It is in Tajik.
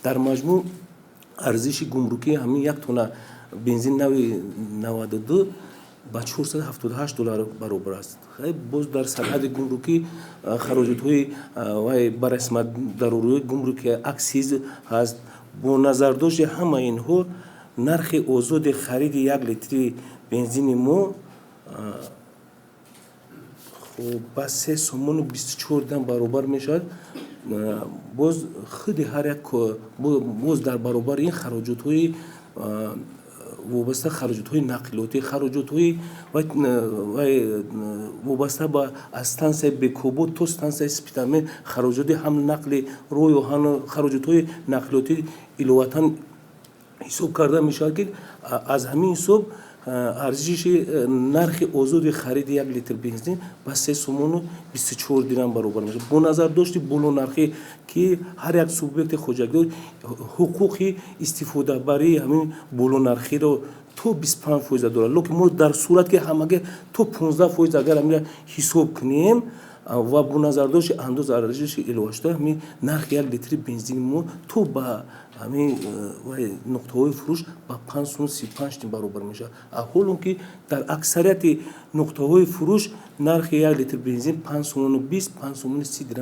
Дар маҷмӯъ арзиши гумрукии ҳамин як тонна бензин нави 92 ба 478 доллар баробар аст. Боз дар сарҳади гумрукӣ хароҷотҳои вай ба расмат дарории гумруки, акциз ҳаст. Бо назардошти ҳамаи инҳо нархи озоди хариди як литри бензини мо, хуб, ба 3 сомону 24 дирам баробар мешавад. Боз худи ҳар як, боз дар баробари ин хароҷотҳои вобаста, хароҷотҳои нақлиётӣ, хароҷотҳои вобаста ба аз стансияи Бекобод то стансияи Спитамен, хароҷоти ҳамлу нақли роҳи оҳан, хароҷотҳои нақлиётӣ иловатан ҳисоб карда мешавад, ки аз ҳамин ҳисоб арзиши нархи озоди хариди як литр бензин ба 3 сомону 24 дирам баробар мешавад. Бо назардошти болонархӣ, ки ҳар як субъекти хоҷагидор ҳуқуқи истифодабарии ҳамин болонархиро то 25 фоиза дорад, лекин мо дар сурат ки ҳамагӣ то 15 фоиз агар ҳамина ҳисоб кунем ва бо назардошти андоз арзиши иловашуда, ҳамин нархи як литри бензини мо то ба ҳамин нуқтаҳои фурӯш ба 5 сом 35 тин баробар мешавад. Ҳолон ки дар аксарияти нуқтаҳои фурӯш нархи як литр бензин 5 сомону 20, 5 сомону 30 дирам.